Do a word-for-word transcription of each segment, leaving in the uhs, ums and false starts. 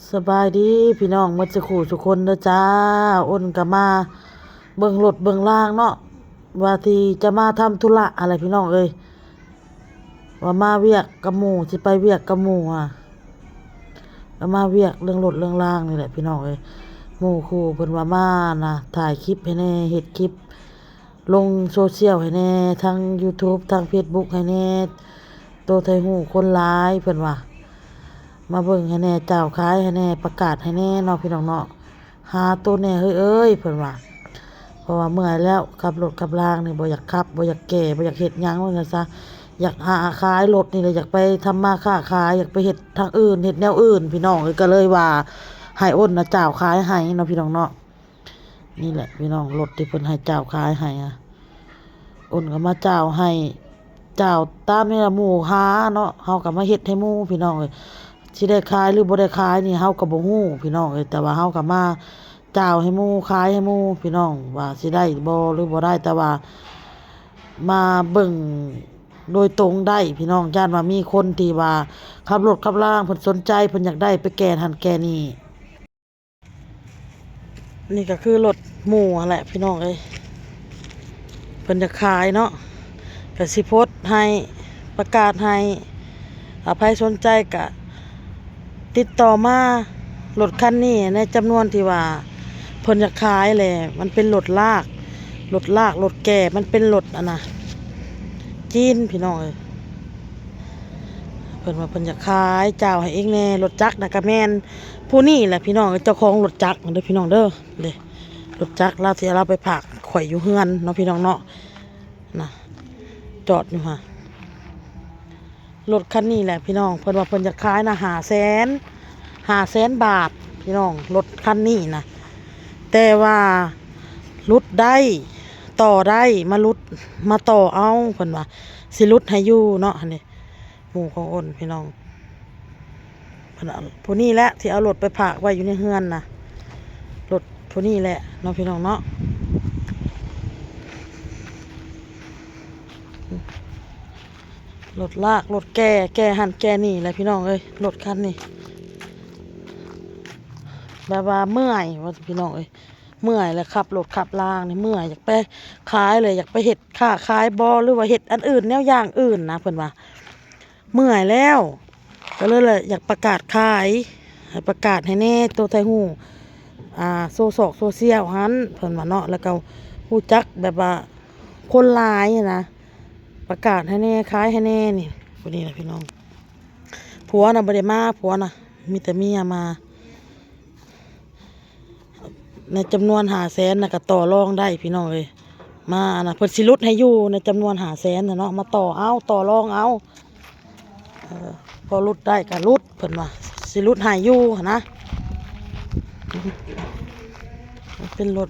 สบายดีพี่น้องหมดสุขุสุคนเด้อจ้า อ้นก็มาเบิ่งรถเบิ่งรางเนาะ ว่าที่จะมาทำธุระอะไรพี่น้องเอ้ย ว่ามาเวียกกับหมู่ สิไปเวียกกับหมู่อ่ะ ก็มาเวียกเรื่องรถเรื่องรางนี่แหละพี่น้องเอ้ย หมู่คู่เพิ่นว่ามานะ ถ่ายคลิปให้แน่ เฮ็ดคลิป ลงโซเชียลให้แน่ ทั้งยูทูบ ทั้งเฟซบุ๊กให้แน่ โตไทฮู้คนหลาย เพิ่นว่า มาเบิ่งให้แน่ เจ้าขายให้แน่ ประกาศให้แน่เนาะพี่น้องเนาะ หาโตแน่เฮ้ยเอ้ย เพิ่นว่า เพราะว่าเมื่อยแล้ว ขับรถขับรางนี่บ่อยากขับ บ่อยากแก่ บ่อยากเฮ็ดหยังว่าซั่นซะ อยากหาขายรถนี่แหละ อยากไปทำมาค้าขาย อยากไปเฮ็ดทางอื่น เฮ็ดแนวอื่น พี่น้องเอ้ย ก็เลยว่าให้อ้นนะเจ้าขายให้เนาะพี่น้องเนาะ นี่แหละพี่น้อง รถที่เพิ่นให้เจ้าขายให้อะ อ้นก็มาเจ้าให้ เจ้าตามนี่ละหมู่หาเนาะ เฮาก็มาเฮ็ดให้หมู่พี่น้องเอ้ย สิได้ขายหรือบ่ได้ขายนี่เฮาก็บ่ฮู้พี่น้องเอ้ย แต่ว่าเฮาก็มาเจ้าให้หมู่ ขายให้หมู่พี่น้อง ว่าสิได้บ่หรือบ่ได้ แต่ว่ามาเบิ่งโดยตรงได้พี่น้อง ย้านว่ามีคนที่ว่าขับรถขับรางเพิ่นสนใจ เพิ่นอยากได้ไปแก่หั่นแก่นี่ นี่ก็คือรถหมู่หั้นแหละพี่น้องเอ้ย เพิ่นอยากขายเนาะ ก็สิโพสต์ให้ ประกาศให้ ถ้าไผสนใจก็ติดต่อมา รถคันนี้ในจำนวนที่ว่าเพิ่นอยากขายแหละ มันเป็นรถลาก รถลาก รถแก่ มันเป็นรถอันน่ะ จีนพี่น้องเอ้ย เพิ่นว่าเพิ่นอยากขาย เจ้าให้เองแน่ รถจักรน่ะก็แม่น ผู้นี่แหละพี่น้อง เจ้าของรถจักรเด้อพี่น้องเด้อ เด้ รถจักรลาวสิเอาลาวไปฝากข่อยอยู่เฮือนเนาะพี่น้องเนาะ นะ จอดอยู่หั่น รถคันนี้แหละพี่น้อง เพิ่นว่าเพิ่นอยากขายนะ ห้าแสน ห้าแสนบาทพี่น้อง รถคันนี้นะ แต่ว่าลดได้ ต่อได้ มาลด มาต่อเอา เพิ่นว่า สิลดให้อยู่เนาะ หั่นเด้ หมู่ของอ้นพี่น้อง เพิ่นเอาผู้นี้แหละที่เอารถไปฝากไว้อยู่ในเฮือนนะ รถผู้นี้แหละเนาะพี่น้องเนาะ รถลาก รถแก่ แก่หั่นแก่นี่แหละพี่น้องเอ้ย รถคันนี้ แบบว่าเมื่อยว่าพี่น้องเอ้ย เมื่อยแล้วขับรถขับรางนี่เมื่อย อยากไปขายเลย อยากไปเฮ็ดค้าขายบ่ หรือว่าเฮ็ดอันอื่นแนวอย่างอื่นนะ เพิ่นว่า เมื่อยแล้ว ก็เลยอยากประกาศขาย ให้ประกาศให้แน่ โตไทฮู้ อ่า โซซอกโซเชียลหั่น เพิ่นว่าเนาะ แล้วก็ฮู้จักแบบว่าคนหลายหั้นนะ ประกาศให้แน่ ขายให้แน่นี่ ผู้นี้แหละพี่น้อง ผัวน่ะบ่ได้มา ผัวน่ะ มีแต่เมียมา ในจำนวนห้าแสนน่ะก็ต่อรองได้พี่น้องเอ้ย มาอันน่ะ เพิ่นสิลดให้อยู่ในจำนวนห้าแสนน่ะเนาะ มาต่อเอา ต่อรองเอา เออ พอลดได้ก็ลด เพิ่นว่า สิลดให้อยู่หั้นนะ เป็นรถ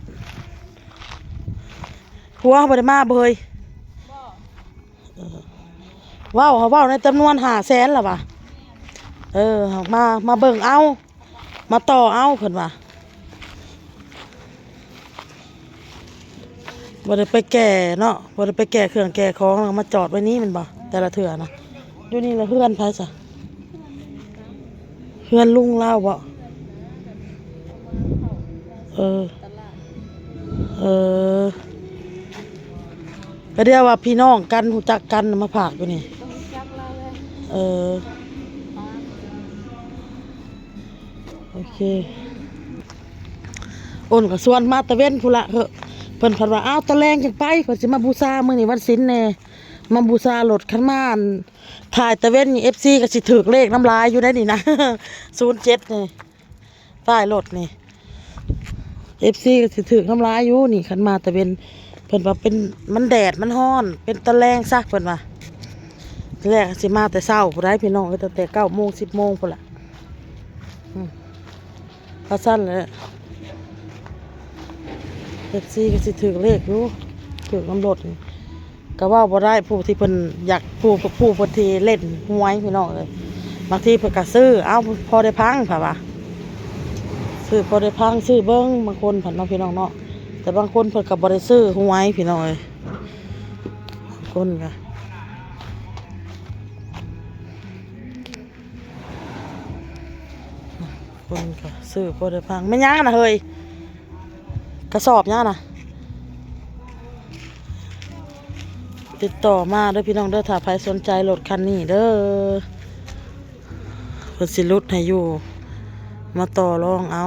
ผัวบ่ได้มาบ่เฮ้ย เออ เว้า เว้าในจำนวนห้าแสนล่ะวะ เออ มา มาเบิ่งเอา มาต่อเอา เพิ่นว่า บ่ได้ไปแก่เนาะ บ่ได้ไปแก่เครื่องแก่ของ แล้วก็มาจอดไว้นี่แม่นบ่ แต่ละเทื่อนะ อยู่นี่ละเฮือนไผซะ เฮือนลุงลาวบ่ เออ เออ ก็เรียกว่าพี่น้องกัน ฮู้จักกัน มาฝากอยู่นี่ เออ โอเค อ้นก็ชวนมาตะเว็นพู้นละเหอะ เพิ่นเพิ่นว่า "อ้าว ตะแลงจั่งไป เพิ่นสิมาบูชา มื้อนี้วันศีลแน่ มาบูชารถ คันมาอัน ถ่ายตะเว็นนี่ เอฟซี ก็สิถืกเลขนำหลายอยู่ได้นี่นะ ศูนย์เจ็ด นี่ ป้ายรถนี่ เอฟซี ก็สิถืกนำหลายอยู่นี่ คันมาตะเว็น เพิ่นว่าเป็น มันแดด มันร้อน เป็นตะแลงซะ เพิ่นว่า ทีแรกสิมาแต่เช้าพู้นได้พี่น้อง ก็ตั้งแต่เก้าโมง สิบโมงพู้นละ อืม ว่าซั่นแหละ เอฟซี ก็สิถืกเลขอยู่ ถืกนำรถนี่ ก็เว้าบ่ได้ ผู้ที่เพิ่นอยาก ผู้ ผู้เพิ่นที่เล่นหวยพี่น้องเอ้ย บางทีเพิ่นก็ซื้อ เอ้า พอได้พัง เพิ่นว่า ซื้อพอได้พัง ซื้อเบิ่ง บางคนเพิ่นเนาะพี่น้องเนาะ แต่บางคนเพิ่นก็บ่ได้ซื้อหวยพี่น้องเอ้ย บางคนก็ คนก็ซื้อพอได้พัง ไม่ย่างนะเฮ้ย กระสอบย่างนะ ติดต่อมาเด้อพี่น้องเด้อ ถ้าใครสนใจรถคันนี้เด้อ เพิ่นสิลดให้อยู่ มาต่อรองเอา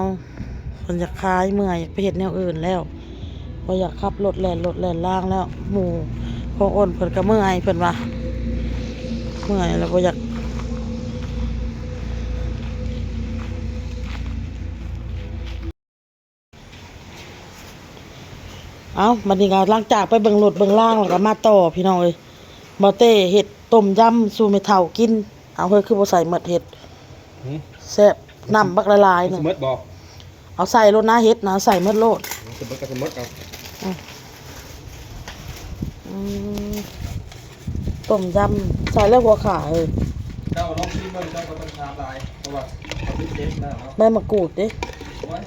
เพิ่นอยากขายเมื่อย อยากไปเฮ็ดแนวอื่นแล้ว บ่อยากขับรถแล่นรถแล่นรางแล้ว หมู่ของอ้นเพิ่นก็เมื่อย เพิ่นว่า เมื่อยแล้วบ่อยาก เอ้า บัดนี้ก็หลังจากไปเบิ่งรถเบิ่งรางแล้วก็มาต่อพี่น้องเอ้ย บ่าวเต้เฮ็ดต้มยำสู่แม่เฒ่ากิน เอาเฮ้ย คือบ่ใส่หมดเห็ด หืม แซ่บ น้ำบักหลายๆ หนึ่ง สมมติบ่ เอาใส่โลดนะ เห็ดนะ ใส่หมดโลด สมมติก็สมมติเอา อืม อืม ต้มยำ ใส่แล้วหัวขาเอ้ย เจ้าลองชิมเบิ่ง เจ้าก็ต้องถามหลาย เพราะว่าเขาเป็นเชฟแล้วเนาะ ใบมะกรูดดิ โอ้ย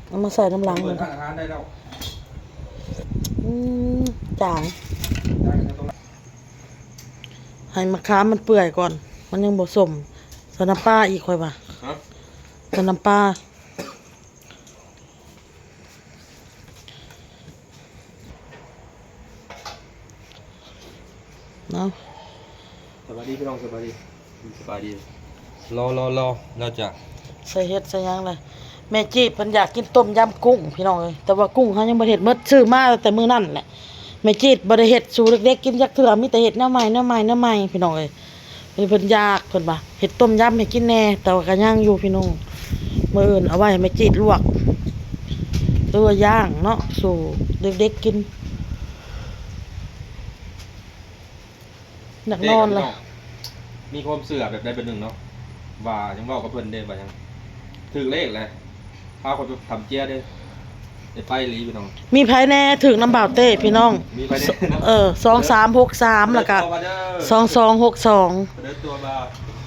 เอามาใส่น้ำหลัง เปิดร้านอาหารได้แล้ว อืม จาง ได้แล้วต้อง ให้มะขามมันเปื่อยก่อน มันยังบ่ส้ม ใส่น้ำปลาอีกค่อยว่า ฮะ ใส่น้ำปลา เนาะ สบายดีพี่น้อง สบายดี สบายดี รอ รอ รอ รอจ้ะ ใส่เห็ดใส่หยังเลย แม่จีดเพิ่นอยากกินต้มยำกุ้งพี่น้องเอ้ย แต่ว่ากุ้งเฮายังบ่เฮ็ดหมด ซื้อมาตั้งแต่มื้อนั้นแหละ แม่จีดบ่ได้เฮ็ดสู่เด็กๆกินจักเทื่อ มีแต่เฮ็ดแนวใหม่ แนวใหม่ แนวใหม่พี่น้องเอ้ย เพิ่น เพิ่นอยาก เพิ่นว่าเฮ็ดต้มยำให้กินแหน่ แต่ว่าก็ยังอยู่พี่น้อง มื้ออื่นเอาไว้ให้แม่จีดลวก หรือว่าย่างเนาะ สู่เด็กๆกิน อยากนอนละ เด้พี่น้อง มีความเชื่อแบบใดแบบหนึ่งเนาะ ว่ายังเว้ากับเพิ่นเด้ ว่ายังถืกเลขแหละ พาคนไปทำเจียเด้ ได้ไปอีหลีพี่น้อง มีไผแน่ถืกนำบ่าวเต้พี่น้อง มีไผแน่เนาะ เออ สองสามหกสาม แล้วก็ เด้อ สองสองหกสอง เด้อตัวมา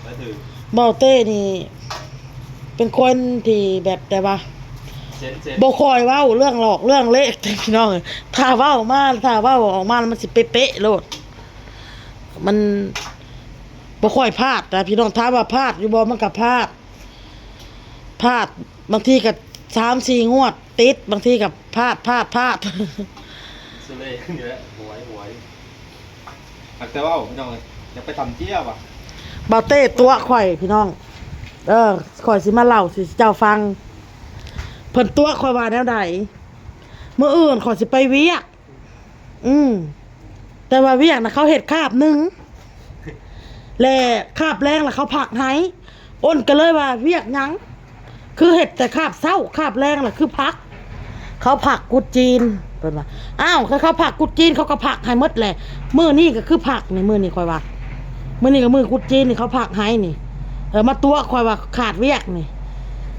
ไปถืก บ่าวเต้นี่ เป็นคนที่แบบแต่ว่า เซนส์ เซนส์ บ่ค่อยเว้าเรื่องหลอกเรื่องเลขพี่น้องเอ้ย ถ้าเว้ามา ถ้าเว้าออกมาแล้วมันสิเป๊ะๆโลด มันบ่ค่อยพลาดนะพี่น้อง ถามว่าพลาดอยู่บ่ มันก็พลาด พลาด บางทีก็สามสี่งวดติด บางทีก็พลาด พลาด พลาด สุดเลยนี่แหละ หวย หวย หากแต่เว้าพี่น้องเอ้ย อยากไปทำเจียว่ะ บ่าวเต้ตั๋วข่อยพี่น้อง เออ ข่อยสิมาเล่าสู่เจ้าฟัง เพิ่นตั๋วข่อยว่าแนวใด มื้ออื่นข่อยสิไปเวียก อืม แต่ว่าเวียกน่ะเขาเฮ็ดคาบหนึ่ง และคาบแลงแล้วเขาพักให้ อ้นก็เลยว่าเวียกหยัง คือเฮ็ดแต่คาบเช้า คาบแลงล่ะคือพัก เขาพักกุดจีน เพิ่นว่า อ้าว คันเขาพักกุดจีนเขาก็พักให้หมดแหละ มื้อนี้ก็คือพักนี่ มื้อนี้ข่อยว่า มื้อนี้ก็มื้อกุดจีนนี่เขาพักให้นี่ เออ มาตั๋วข่อยว่าขาดเวียกนี่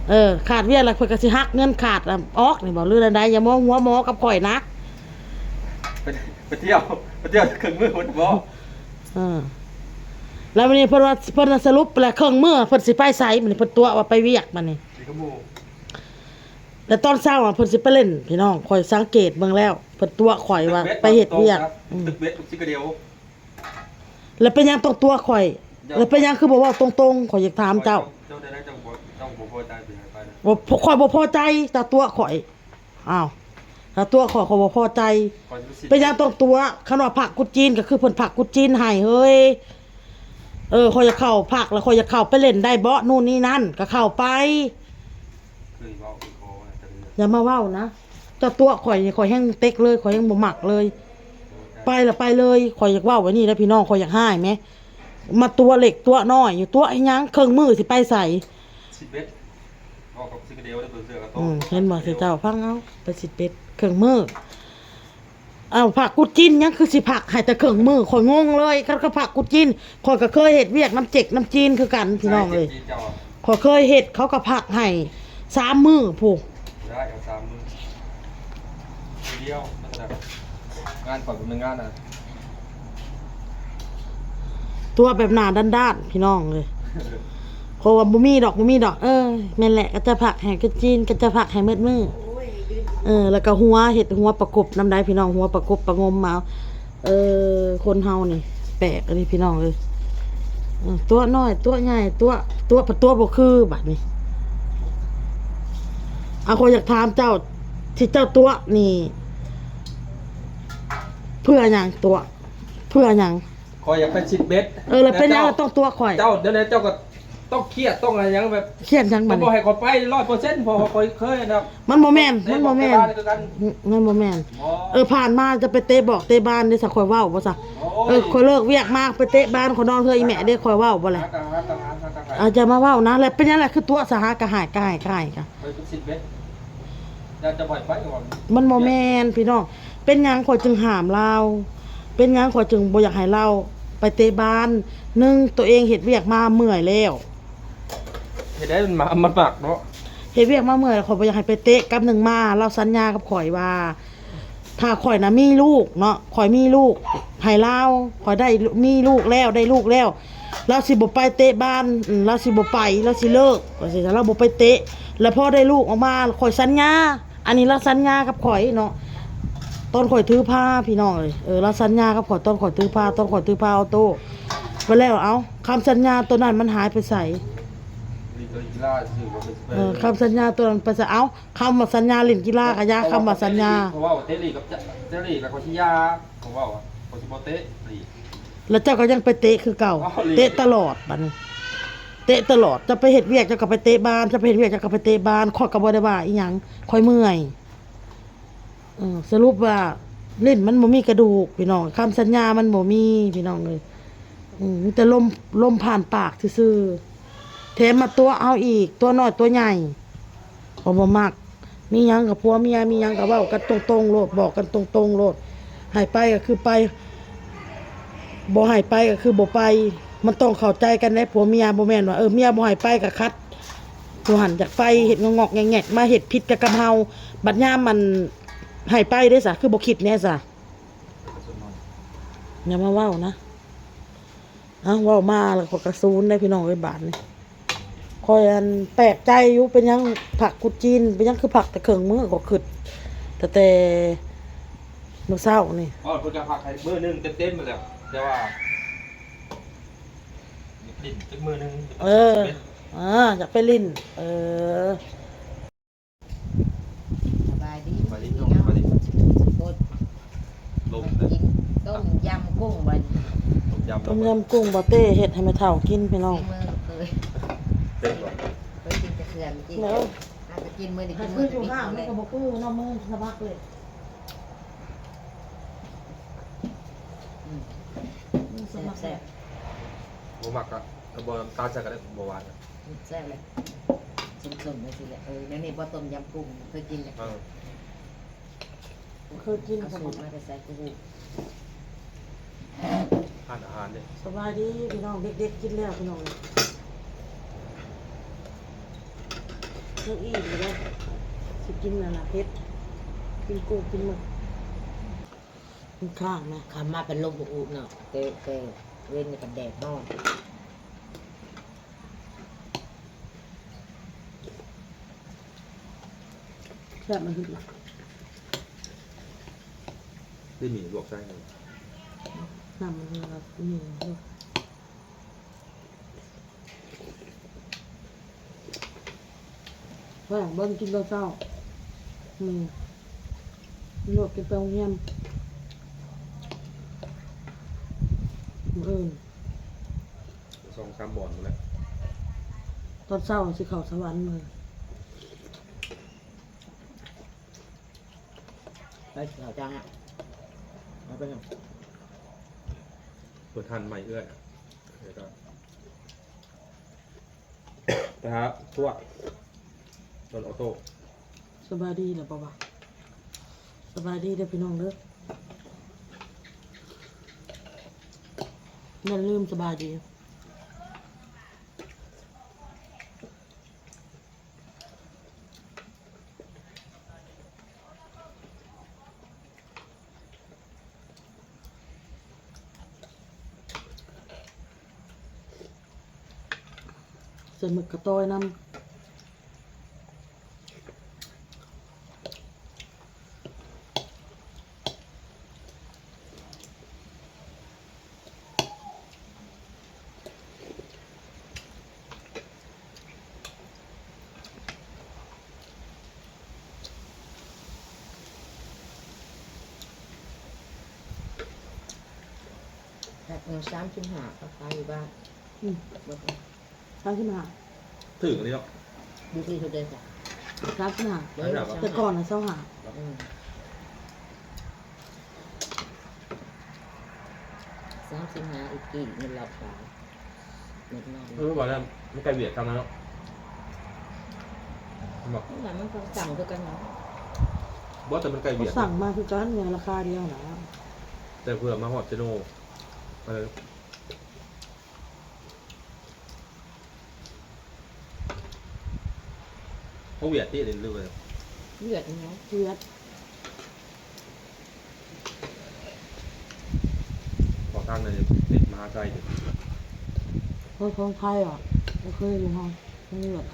เออ ขาดเวียกแล้วเพิ่นก็สิหักเงินขาดออกนี่บ่ หรือใดๆ อย่ามัวหัวหมอกับข่อยนะ ไป ไปเที่ยว ไปเที่ยวเครื่องมือเพิ่นบ่ เออ แล้ววันนี้เพิ่นว่า เพิ่นสรุปแล้วเครื่องมือเพิ่นสิไปไส มื้อนี้เพิ่นตั๋วว่าไปเวียก มื้อนี้ สีขมู แล้วตอนเช้าอะเพิ่นสิไปเล่นพี่น้อง ข่อยสังเกตเบิ่งแล้ว เพิ่นตั๋วข่อยว่าไปเฮ็ดเวียก ตึกเบ็ด อืม ตึกเบ็ด ตึกซิกาเดียว แล้วเป็นหยังต้องตั๋วข่อย แล้วเป็นหยังคือบ่เว้าตรงๆ ข่อยอยากถามเจ้า เจ้าได้ เจ้าบ่ เจ้าบ่พอใจเป็นหยังไปนะ บ่ ข่อยบ่พอใจ เจ้าตั๋วข่อย อ้าว ถ้าตั๋วข่อย ข่อยบ่พอใจ ข่อยสิ เป็นหยังต้องตั๋ว คันว่าพักกุดจีนก็คือเพิ่นพักกุดจีนให้เฮ้ย เออ ข่อยอยากเข้าพักแล้วข่อยอยากเข้าไปเล่นได้บ่ นู่นนี่นั่น ก็เข้าไป เคยเว้าเคยขอนะ แต่เรื่อง อย่ามาเว้านะ เจ้าตั๋วข่อยนี่ข่อยแฮงเต็กเลย ข่อยแฮงบ่มักเลย ไปละไปเลย ข่อยอยากเว้าไว้นี่แหละพี่น้อง ข่อยอยากฮ้ายแหม มาตั๋วเล็กตั๋วน้อยอยู่ ตั๋วอีหยัง เครื่องมือสิไปไส สิบเอ็ด ออกกับซิกาเดลได้เปิดเสื้อกระโต อืม เห็นบ่ เจ้าฟังเอา ไปสิบเอ็ด เครื่องมือ เอาผักกุดจีนหยังคือสิผักให้แต่เครื่องมือ ข่อยงงเลย คันเขาผักกุดจีน ข่อยก็เคยเฮ็ดเวียกนำเจ๊กนำจีนคือกันพี่น้องเอ้ย ใช่ เจ๊กจีนเจ้าอะ ข่อยเคยเฮ็ด เขาก็ผักให้สามมื้อพู้น ได้เอาสามมื้อ มื้อเดียว มันก็ได้ งานข่อยเป็นงานน่ะ ตั๋วแบบหน้าด้านๆ พี่น้องเอ้ย เพราะว่าบ่มีดอก บ่มีดอก เออ แม่นแหละ ก็จะผักให้กุดจีน ก็จะผักให้หมดมื้อ เออ แล้วก็หัว เฮ็ดหัวประกบนำได้พี่น้อง หัวประกบประงมมา เออ คนเฮานี่แปลกอันนี้พี่น้องเอ้ย เออ ตั๋วน้อย ตั๋วใหญ่ ตั๋ว ตั๋ว ตั๋วบ่คือบัดนี้ เอา ข้อยอยากถามเจ้า ที่เจ้าตั๋วนี่ เพื่อหยังตั๋ว เพื่อหยัง ข้อยอยากไปซิดเบ็ด เออ แล้วเป็นหยัง แล้วเจ้า ต้องตั๋วข้อย เจ้า เดี๋ยวนี้เจ้าก็ต้องเครียด ต้องอะไรหยังแบบ เครียดหยังบัดนี้ มันบ่ให้ข้อยไปร้อยเปอร์เซ็นต์ เพราะว่าข้อยเคยนะ มันบ่แม่น เตะบอล มันบ่แม่น เตะบาสคือกัน อืม มันบ่แม่น บ่ เออ ผ่านมาจะไปเตะบอกเตะบานเด้ ซะข้อยเว้าบ่ซะ โอ้ย เออ ข้อยเลิกเวียกมาไปเตะบาน ข้อยนอนเฮือนอีแม่เด้ ข้อยเว้าบ่แหละ หาทหาร ทหาร ทหาร อาจจะมาเว้านะ แล้วเป็นหยังล่ะ คือตั๋วซะ หากะหาย กะหาย กะหาย กะ ไปซิดเบ็ด อยากจะปล่อยไปก่อน มันบ่แม่นพี่น้อง เป็นหยังข้อยจึงห้ามลาว เป็นหยังข้อยจึงบ่อยากให้ลาวไปเตะบาน หนึ่ง ตัวเองเฮ็ดเวียกมาเมื่อยแล้ว เฮ็ดได้มันมา มันมักเนาะ เฮ็ดเวียกมาเมื่อยแล้ว ข้อยบ่อยากให้ไปเตะ กับหนึ่งมา ลาวสัญญากับข้อยว่า ถ้าข้อยน่ะมีลูกเนาะ ข้อยมีลูกให้ลาว ข้อยได้มีลูกแล้ว ได้ลูกแล้ว ลาวสิบ่ไปเตะบาน อืม ลาวสิบ่ไป ลาวสิเลิก ว่าซั่น ลาวบ่ไปเตะ แล้วพอได้ลูกออกมา ข้อยสัญญา อันนี้ลาวสัญญากับข้อยเนาะ ตอนข้อยถือพาพี่น้องเอ้ย เออ ลาวสัญญากับข้อย ตอนข้อยถือพา ตอนข้อยถือพาออโต้ ไปแล้ว เอ้า คำสัญญาตัวนั้นมันหายไปไส ลีกกีฬาซื่อๆ บ่เป็น เออ คำสัญญาตัวนั้นไปไส เอ้า คำว่าสัญญาเล่นกีฬากะยา คำว่าสัญญา เพราะว่าเตะลีกกับ เตะลีกแล้วก็สิยา เพราะว่า ก็สิบ่เตะลีก แล้วเจ้าก็ยังไปเตะคือเก่า อ๋อ ลีก เตะตลอดบัดนี้ เตะตลอด จะไปเฮ็ดเวียกเจ้าก็ไปเตะบาน จะไปเฮ็ดเวียกเจ้าก็ไปเตะบาน ข้อยก็บ่ได้ว่าอีหยัง ข้อยเมื่อย เออ สรุปว่าเล่นมันบ่มีกระดูกพี่น้อง คำสัญญามันบ่มีพี่น้องเอ้ย อืม มีแต่ลม ลมผ่านปากซื่อๆ แถมมาตั๋วเอาอีก ตั๋วน้อยตั๋วใหญ่ ข้อยบ่มัก มีหยังกับผัวเมีย มีหยังก็เว้ากันตรงๆโลด บอกกันตรงๆโลด ให้ไปก็คือไป บ่ให้ไปก็คือบ่ไป มันต้องเข้าใจกันเด้ผัวเมีย บ่แม่นว่า เออ เมียบ่ให้ไปก็คัด อยู่หั่นอยากไป เฮ็ดงอกๆแงกๆ มาเฮ็ดผิดกับ กับเฮา บัดยามมันให้ไปเด้ซะ คือบ่คิดแน่ซะ อย่ามาเว้านะ เอ้า เว้ามาแล้วข้อยกะซูนได้พี่น้องเอ้ยบาดนี้ ข้อยอันแปลกใจอยู่ เป็นหยังผักกุดจีน เป็นหยังคือผักแต่เคิ่งมื้อ ข้อยคิดตั้งแต่มื้อเช้านี่ อ๋อ เพิ่นก็ผักให้มื้อหนึ่งเต็มๆมาแล้ว แต่ว่าอยากเล่นจักมื้อหนึ่ง เออ เออ อยากไปเล่น เออ สบายดี สบายดีพี่น้อง สบายดี โคตร ลมนะ กินต้มยำกุ้งบัดนี้ ต้มยำ ต้มยำกุ้งบ่เต้เฮ็ดให้แม่เฒ่ากินพี่น้อง ฝีมือเคย เต้นบ่ เคยกินแต่เทื่อกิน เนาะ อาจจะกินมื้อนี้ ให้ กิน คื มื้ อ อ อยู่ กิน ห้าง มื้อ นี่ แร ก็ ก บ่คือเนาะ มื้อสมัครเลย อืม มื้อสมัคร แซ่บๆ บ่มักก็ ก็บ่น้ำตาลใส่ก็ได้ บ่หวานอะ อืม แซ่บเลย ส้มๆ จังซี่แหละ เออ เดี๋ยวนี้บ่ต้มยำกุ้ง เคยกินแล้ว เออ เคยกิน เอา แต่ สูตรมาแต่ไสกูฮู้ ทานอาหารเด้ สบายดีพี่น้อง เด็กๆกินแล้วพี่น้อง ยังอิ่มอยู่เลย สิกินนั่นน่ะเผ็ด กินกุ้งกินหมึก มันค้างนะ ค่ำมาเป็นลมอุๆเนาะ แต่ แต่เว้นนี่ก็แดดร้อน แซ่บมันหึดหรอ ได้มีลวกไส้ไหม น้ำมันหึดหรอ มีลวก ว่าเบิ่งกินตอนเช้า อืม ลวกกินไปโรงเรียน มื้ออื่น สองสามบ่อนหมดแล้ว ตอนเช้าสิเข้าสวรรค์มื้อ ไปเข้าจังอะ เอาไปหยัง เปิดทันใหม่เอื้อย แล้วก็ ไปหาพวก รถออโต้ สบายดีแล้วบ่วะ สบายดีเด้อพี่น้องเด้อ อย่าลืมสบายดี ใส่หมึกกะต้อยนำ แพ็คหนึ่งสามสิบห้า ก็ขายอยู่บ้าน อืม หมดเลย สามสิบห้า ถือกันเลยเนาะ อยู่ที่เท่าเดิมจ้ะ สามสิบห้า เดี๋ยว ไม่หนักหรอ แต่ก่อนนะเศร้าหา อืม สามสิบห้า อีกกี่เงินเราขายเงินนอน เออบอกแล้วมันไกลเวียดทางนั้นเนาะบอก นี่แหละมันก็สั่งคือกันเนาะ บอกแต่มันไกล ก็ เวียด สั่งมาคือกันไงราคาเดียวนะ แต่เพื่อมาฮอดเชโนเออเขาเวียดที่เรียนรู้เลย เลือดเนาะ เวียด ขอทางในเด็ดมหาชัยเด็ด เฮ้ยของไทยอ่ะโอเคอยู่ห้องนี่แบบ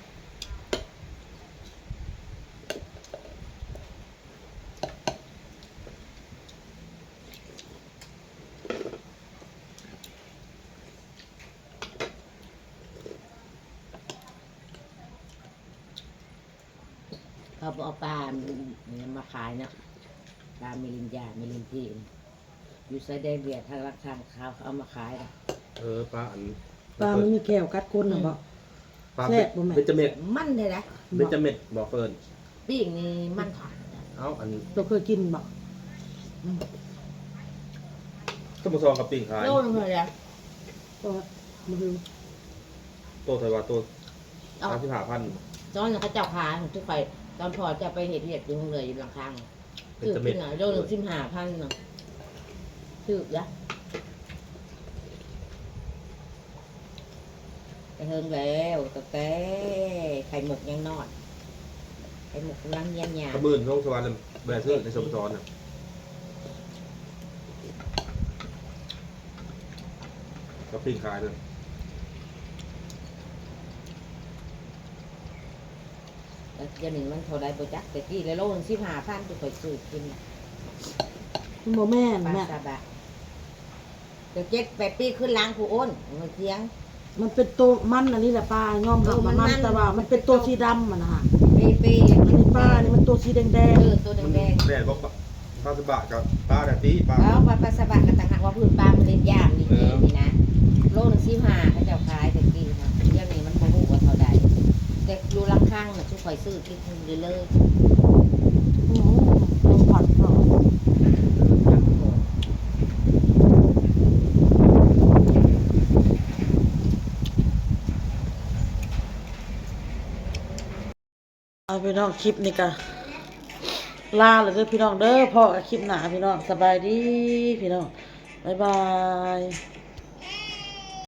เขาเอาปลาเนี่ยมาขายเนาะ ปลามิรินยามิรินจีน อยู่ชายแดนเวียดทางรักทางเขาเอามาขายนะ เออปลาอัน ปลามันมีแก้วกัดคนนะบอก ปลา แซ่บบ่แม่ เบญจเม็ด มันเลยนะ เบญจเม็ดบอกเฟิร์น ปิ้งนี่มันทอด เอาอัน เราเคยกินบอก ต้มซองกับปิ้งขาย โลนึงเลยนะ ก็มาดู โตไทยว่าโต เอา สามสิบห้าพัน ตอนนั้นเขาเจ้าขายของทุกไปตอนพอจะไปเห็ดเห็ดอยู่ข้างเลยอยู่หลังข้าง เบญจเม็ด ถือที่ไหนโลนึงสิบห้าพันเนาะถือละแต่เฮิงแล้วตั้งแต่ไข่หมกยังนอนไข่หมกกำลังเยียนยา ขมื่นลงสวรรค์เลยแบรนด์ซื้อในสมสรน่ะกับปิ้งขายเลย แล้วเดี๋ยวนี้มันเท่าใดบ่จักแต่กี้แล้วโลนึงสิบห้าพันจะไปซื้อกินน่ะ มันบ่แม่น ปลา แม่ ซาบะเดี๋ยวเจ็ดแปดปีขึ้นล้างผู้อ้นเงินเที่ยง มันเป็นโตมันอันนี้แหละปลายอมรับว่ามัน โอ้มันมัน แต่ว่ามันเป็นโตสีดำอ่ะนะฮะ เปเป อันนี้ปลานี่มันโตสีแดงแดง เออตัวแดงๆ แม่บอกปลาสบะกับปลาแบบนี้ปลา แล้วปลาปลาสบะกับต่างหากว่าพื้นปลามันเล่นยากนี่ เออ นี่นะโลนึงสิบห้าเขาเจ้าขายแต่กี้นะเดี๋ยวนี้มันบ่ฮู้ว่าเท่าใดแต่อยู่ลำข้างน่ะทุกข่อยซื้อกินเลยเลย โอ้โหลมพัดเนาะ เอาพี่น้องคลิปนี้ก็ลาเลยเด้อพี่น้องเด้อพอกับคลิปหน้าพี่น้องสบายดีพี่น้องบ๊ายบาย